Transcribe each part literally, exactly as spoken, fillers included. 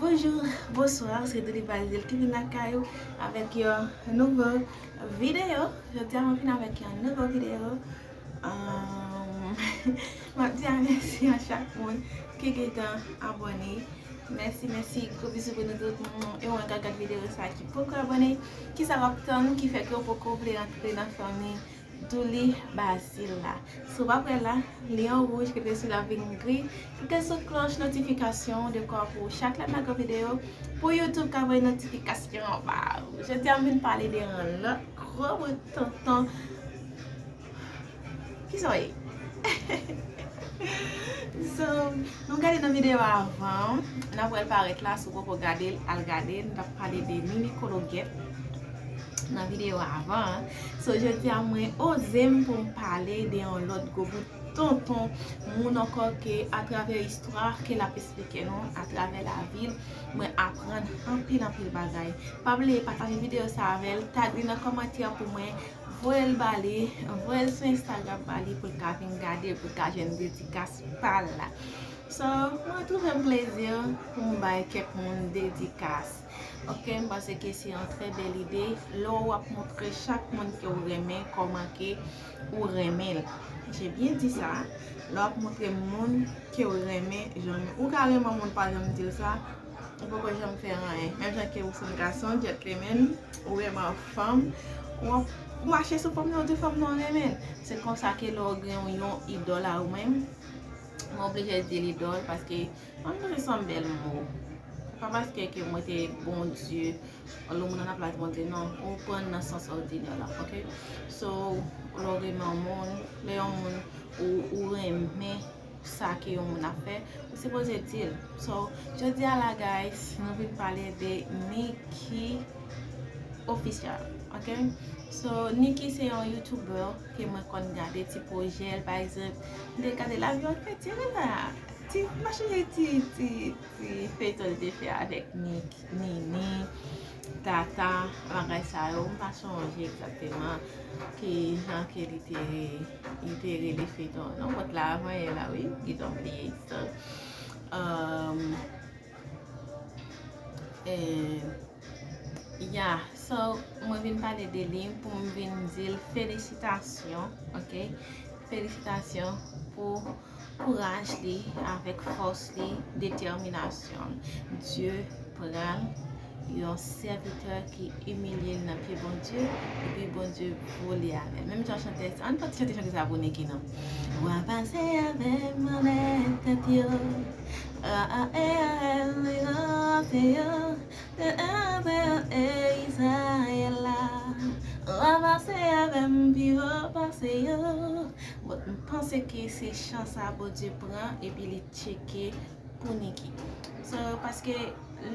Bonjou, bonswa, se Douli Bazil ki vin lakay ou avèk yon nouvo videyo. Jodi a mwen vin avèk yon nouvo videyo. Um, m ap di a mèsi a chak moun ki gentan abòne. Mèsi, mèsi, gwo bizou pou nou tout. Mm, e mwen k ap gad videyo sa ki poko abòne. Kisa w ap tann ki fè ke w poko vle antre nan fanmi Douli Bazil la? Si w pa prè la, li an wouj, klike sou l ap vin gri, klike sou klòch notifikasyon dekwa pou chak lè m lage videyo, pou YouTube ka voye notifikasyon an ba ou. Jodi a m vin pale de yon lòt gwo bout tonton. Kisa w ye? So, nou gade nan videyo avan, nan pral parèt la, si w poko gade l, al gade l, n t ap pale de Nini Kologèt nan videyo avan an. So, jodi a mwen oze m pou m pale de yon lòt gwo bout tonton moun ankò ke atravè istwa ke l ap esplike nou, atravè lavi l, mwen aprann anpil, anpil bagay. Pa bliye pataje videyo sa avè l, tag li nan kòmantè pou mwen, voye l ba li, voye l sou Instagram ba li pou l ka vin gade, pou l ka jwenn dedikas pa l la. So, mwen twouve m plezi pou m bay kèk moun dedikas. Ok, m panse ke se yon trè bèl ide. Lè w ap montre chak moun ke w renmen kòman ke ou renmen l. J'ai bien dit ça. Lè w ap montre moun ke w renmen, jan ou ka renmen yon moun pa janm di l sa, ou poko janm fè anyen. Menm jan ke ou se yon gason, gentleman, ou renmen yon fanm, w ap mache sou fanm nan, ou di fanm nan w renmen l. Se konsa ke lè w gen yon idòl a ou menm, mwen oblije di l idòl paske mwen panse se yon bèl mo. Pa paske ke mwen te Bondye, lè moun nan ap la Bondye, non, ou pran nan sans òdinè la, ok? So, lè w renmen yon moun, lè yon moun ou, ou renmen sa ke yon moun ap fè, ou sipoze di l. So, jodi a la, guys, nou vin pale de Niki Official, ok? So, Niki se yon YouTuber ke mwen konn gade ti pwojè l, pa egzanp, m te gade lavi yon fè ti rela, ti, m pa chonje ti, ti, ti feyton li te fè avèk Niki, Nini, Tata, bagay sa yo, m pa chonje egzakteman ki jan ke li te, li te rele feyton an. Non, mwen t la avan yè la, wi, gentan bliye. So, um, and, yeah, so, mwen vin pale de li pou m vin di l felisitasyon, ok? Felisitasyon pou kouraj li, avèk fòs li, detèminasyon l. Dye pran l, yon sèvitè ki imilye l nan pye Bondye, epi Bondye vole avè l. Menm jan chantè, ann pati chante chante sa pou Niki non. W a pase avè m anlè tèt yo. A, a, e, a, e, a, se yo. E, e, e, e, Izrayèl la. W a pase avè m pi wo pase yo. Bon, m panse ke se chan sa Bondye pran epi li tcheke pou Niki. So, paske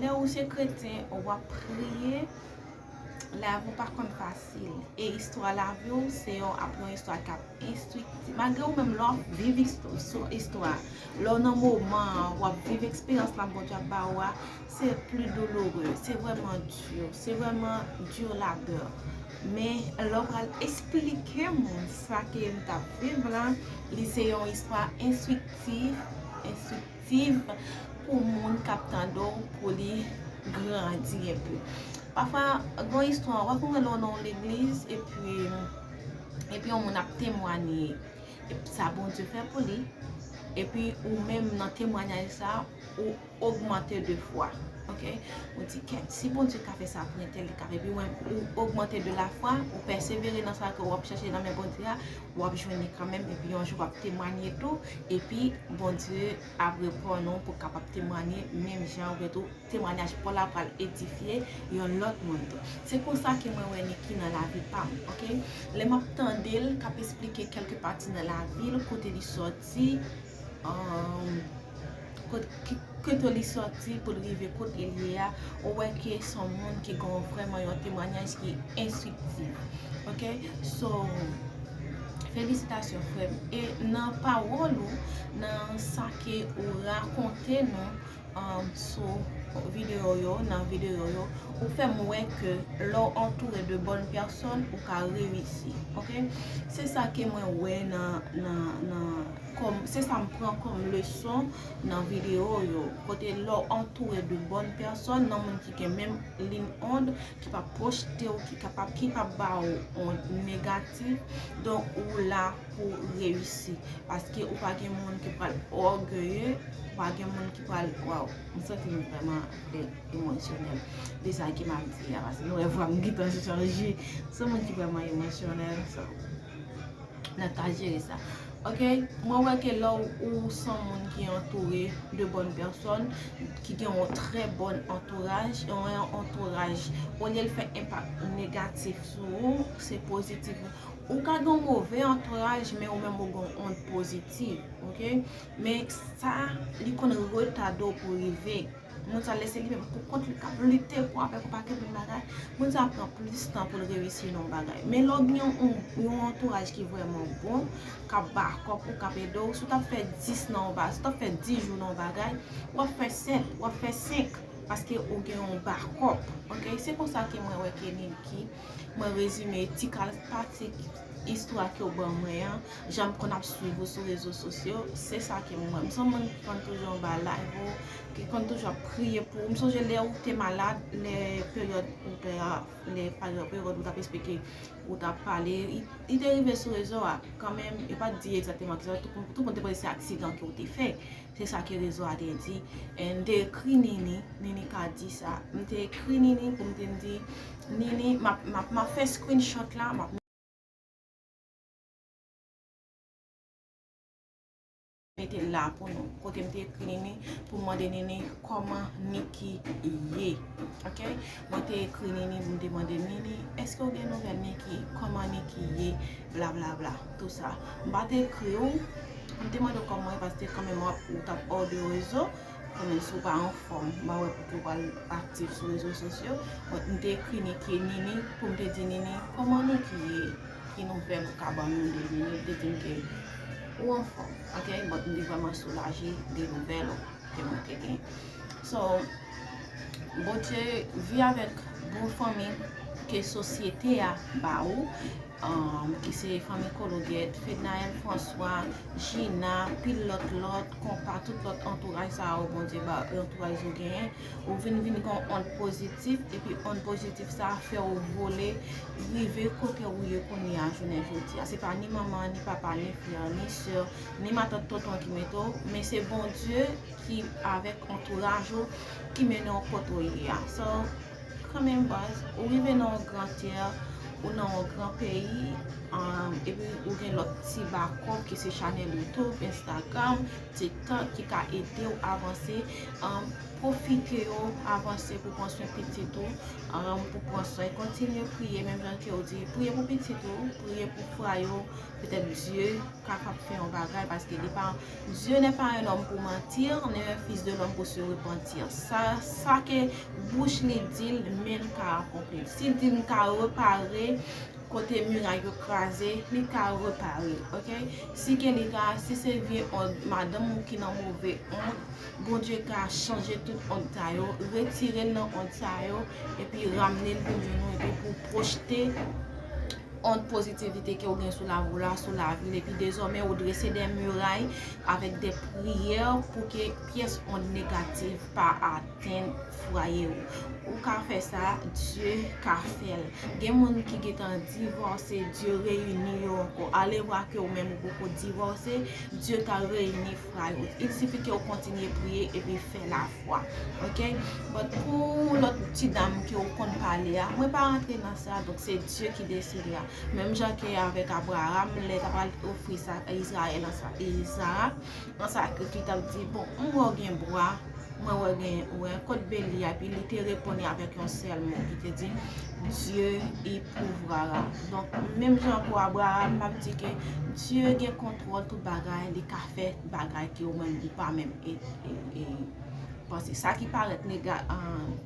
lè ou se kretyen, w ap priye, lavi w pa konn fasil. E istwa lavi w, se yon, ap yon istwa k ap enstriktif. Malgre ou menm, lè w ap viv ist-, sou istwa, lè w nan moman an, w ap viv eksperyans la Bondye ap ba ou a, se pli douloure, se vrèman di, se vrèman di labè. Men, lè w pral esplike moun sa ke m t ap viv la, li se yon istwa enstriktif, enstriktif pou moun k ap tande w, pou li grandi enpe. Pafwa, gon istwa, w ap konprann lè w nan yon legliz, epi, epi yon moun ap temwanye sa Bondye fè pou li, epi ou menm nan temwanyaj sa, ou ogmante de fwa, ok? Ou di, kèt, si Bondye ka fè sa pou entèl, li ka fè. Epi ou menm, ou ogmante de la fwa, ou pèsevere nan sa ke w ap chèche nan men Bondye a, w ap jwenn li kanmenm, epi yon jou w ap temwanye tou, epi Bondye ap reponn ou pou w kapab temwanye, menm jan ou tou, temwanyaj pa w la pral edifye yon lòt moun tou. Se konsa ke mwen wè Niki nan lavi pa m, ok? Lè m ap tande l k ap esplike kèlke pati nan lavi l, kote li sòti, um, kot-, ki-, kote li sòti pou l rive kot li ye a, ou wè ke se yon moun ki gen vrèman yon temwanyaj ki enstriktif. Ok? So, felisitasyon, frè m. E nan pawòl ou, nan sa ke ou rakonte nou, um, sou videyo yo, nan videyo yo, ou fè m wè ke lè w antoure de bòn pèsòn, ou ka reyisi. Ok? Se sa ke mwen wè nan, nan, nan, kòm, se sa m pran kòm leson nan videyo yo. Kote lè w antoure de bòn pèsòn, nan moun ki gen menm liy ond, ki p ap pwojte w, ki kapab, ki p ap ba w ond negatif, donk ou la pou reyisi. Paske ou pa gen moun ki pral ògeye, ou pa gen moun ki pral, waw, m santi m vrèman e-, emosyonèl de sa ke m ap di a, paske nou wè vwa m gentan chanje. Se moun ki vrèman emosyonèl, so, n ap ka jere sa. Ok, mwen wè ke lè w, ou se yon moun ki antoure de bòn pèsòn, ki gen yon trè bòn antouraj, yon antouraj, olye l fè enpak negatif sou ou, se pozitif. Ou ka gen yon move antouraj, men ou menm ou gen yon ond pozitif, ok? Men sa, li konn retade w pou rive. Moun sa lè se li menm pou kont li k ap lite pou avèk yon pakèt moun bagay. Moun sa pran plis tan pou l reyisi nan yon bagay. Men lè w gen yon, yon antouraj ki vrèman bon, k ap bakòp ou, k ap ede w, si w t ap fè dis nan yon ba-, si w t ap fè dis jou nan yon bagay, w ap fè sèt, w ap fè senk, paske ou gen yon bakòp. Ok? Se konsa ke mwen wè ke Nilky, mwen rezime ti kal pati istwa ke w ban mwen an, jan m konn ap swiv ou sou rezo sosyo, se sa ke m wè. M se yon moun ki konn toujou anba live ou, ki konn toujou ap priye pou ou. M sonje lè ou te malad, lè peryòd ou te, lè peryòd, peryòd ou t ap eksplike, ou t ap pale, li, li te rive sou rezo a, kanmenm, yo pa t di egzakteman kisa, tout, tout moun te panse se aksidan ke w te fè. Se sa ke rezo a te di. E m te ekri Nini, Nini ka di sa. M te ekri Nini pou m te di, Nini, m ap, m ap, m ap fè screenshot la, m ap mete l la pou nou. Kote m te ekri Nini pou m mande Nini kòman Nilky ye. Ok? Mwen te ekri Nini pou m te mande Nini, èske w gen nouvèl Nilky? Kòman Nilky ye? Blablabla, tou sa. M pa te ekri w, m te mande w kòman w ye, paske kanmenm w ap, ou t ap hors de rezo. Kanmenm, si w pa anfòm, m pa wè poutèt w pral aktif sou rezo sosyo. Bon, m te ekri Nilky, Nini, pou m te di Nini, kòman Nilky ye? Ki nouvèl ou ka ban nou de Nini? Li te di m ke ou anfòm, ok? Bon, m te vrèman soulaje de nouvèl ou ke mwen te gen. So, Bondye, vi avèk bon fanmi ke sosyete a ba ou, um, ki se fanmi Kologèt, Fednaelle François, Gina, pil lòt lòt, konpa, tout lòt antouraj sa yo Bondye ba, antouraj yo genyen, ou vin, vin gen yon ond pozitif, epi ond pozitif sa fè w vole, rive kote ou ye kounye a, jounen jodi a. Se pa ni manman, ni papa, ni frè, ni sè, ni matant, tonton ki mete w, men se Bondye ki avèk antouraj ou, ki mennen w kote w ye a. So, kanmenm baz, ou rive nan yon gran tè, ou nan yon gran peyi, um, epi ou gen lòt ti bakòp ki se chanèl YouTube, Instagram, TikTok ki ka ede w avanse. Um, pwofite yo, avanse pou pran swen pitit ou, um, pou pran swen, kontinye priye, menm jan ke w di, priye pou pitit ou, priye pou frè yo, petèt Dye kapab fè yon bagay, paske li pa, Dieu n'est pas un homme pour mentir, ni un fils de l'homme pour se repentir. Sa, sa ke bouch li di l, men l ka akonpli l. Si l di l ka repare kote miray yo kraze, li ka repare l, ok? Si ke li ka, si se vye ond, madanm ou ki nan move ond, Bondye ka chanje tout ond sa yo, retire l nan ond sa yo, epi ramne l pou jwenn ou, epi pou pwojte ond pozitivite ke w gen sou lavi w la, sou lavi l, epi dezòmè ou drese de miray avèk de priyè pou ke pyès ond negatif pa atenn fwaye w. Ou ka fè sa, Dye ka fè l. Gen moun ki gentan divòse, Dye reyini yo ankò. Alevwa ke ou menm ou poko divòse, Dye ka reyini fwaye w. Il sifi ke w kontinye priye epi fè lafwa. Ok? But pou lòt ti dam ke w konn pale a, mwen pa rantre nan sa, donk se Dye ki deside a. Menm jan ke avèk Abraram, lè l ta pral ofri sa, Izrayèl an sa, Izarak, an sakrifis, li t ap di, bon, m wè w gen bwa, mwen wè w gen, ou wè, kot beli a, epi li te reponn avèk yon sèl mo ki te di, Dieu y pourvoira. Donk, menm jan pou Abraram, m ap di ke Dye gen kontwòl tout bagay, li ka fè bagay ke ou menm ou pa menm e, e, e, panse. Sa ki parèt nega-, an,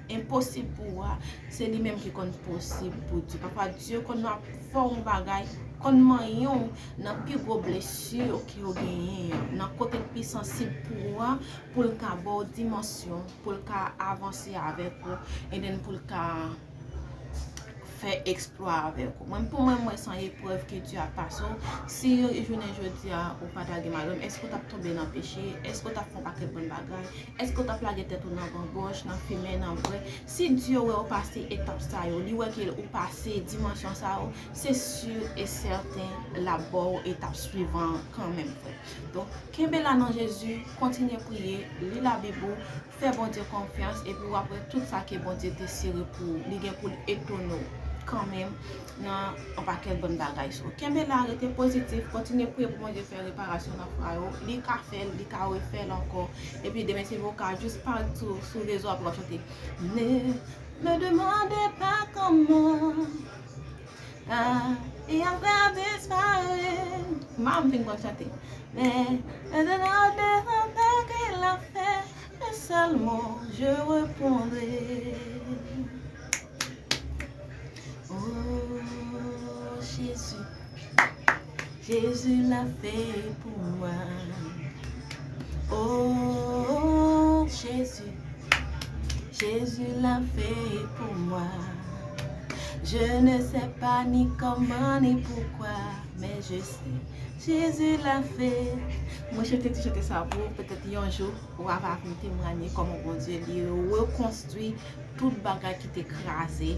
enposib pou ou a, se li menm ki konn posib pou Dye. Pafwa, Dye konn ap fè yon bagay Konn manyen w nan pi gwo blesi ke w genyen an, nan kote k pi sansib pou ou a, pou l ka ba w dimansyon, pou l ka avanse avèk ou, and then pou l ka fè eksplwa avèk ou. Mwen, pou mwen, mwen se yon eprèv ke Dye ap pase w. Si jounen jodi a ou pa ta gen madanm, èske w t ap tonbe nan peche? Èske w t ap fè yon pakèt bon bagay? Èske w t ap lage tèt ou nan bangòch, nan fimen, nan bwè? Si Dye wè ou pase etap sa yo, li wè ke ou pase dimansyon sa yo, se si e sèten l ap ba w etap swivan an kanmenm, frè. Donk, kenbe la nan Jezi, kontinye priye, li Labib ou, fè Bondye konfyans, epi w ap wè tout sa ke Bondye desire pou ou. Li gen pou l etone w kanmenm nan yon pakèt bon bagay. So, kenbe la, rete pozitif, kontinye priye pou Bondye fè reparasyon nan fwa yo. Li ka fè l, li ka refè l ankò. Epi demen se ou ka jis parèt sou, sou rezo a pou w ap chante. Ne me demandez pas comment. Ah, il a fait disparaître. M pa vin konn chante. Mais me demandez pas qu'il a fait, et seulement je répondrai. Oh, Jésus, Jésus l'a fait pour moi. Oh, Jésus, Jésus l'a fait pour moi. Je ne sais pas ni comment ni pourquoi, mais je sais, Jésus l'a fait. Mwen chante ti chante sa pou ou, petèt yon jou, ou ava vin temwanye kòman Bondye li rekonstwi tout bagay ki te kraze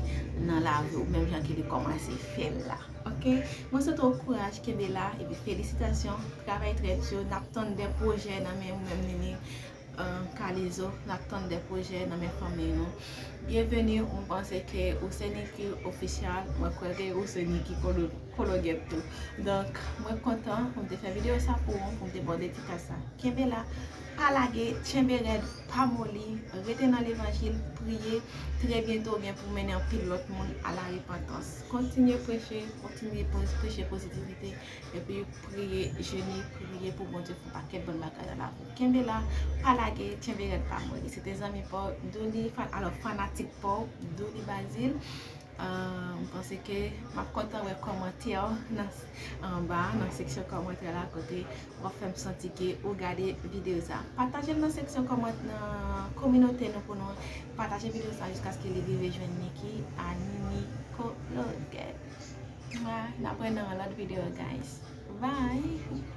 nan lavi w, menm jan ke li kòmanse fè l la. Ok? Mwen swete w kouraj, kenbe la, epi felisitasyon, travay trè di, n ap tann de pwojè nan men ou menm, Nini, euh, Kalizo, n ap tann de pwojè nan men fanmi nou. Byenveni, mwen panse ke ou se Niki Official, mwen kwè ke ou se Niki Kolo-, Kologèt tou. Donk, mwen kontan pou m te fè videyo sa pou ou, pou m te ba w dedikasa. Kenbe la, pa lage, tchenbe rèd, pa moli, rete nan levanjil, priye. Trè byento, ou gen pou mennen anpil lòt moun a la repantans. Kontinye preche, kontinye po-, preche pozitivite, epi priye, jene, priye pou Bondye fè yon pakèt bon bagay nan lavi w. Kenbe la, pa lage, tchenbe rèd, pa moli. Se te zanmi pa w, Douli, fan-, alò, fanatik pa w, Douli Bazil. Ah, m panse ke m ap kontan wè kòmantè w nan, anba, nan seksyon kòmantè la, kote w ap fè m santi ke ou gade videyo sa. Pataje l nan seksyon kòmantè, nan kominote nou, pou nou pataje videyo sa jiskaske li rive jwenn Niki a Nini Kologèt. N ap wè nan yon lòt videyo, guys. Bye!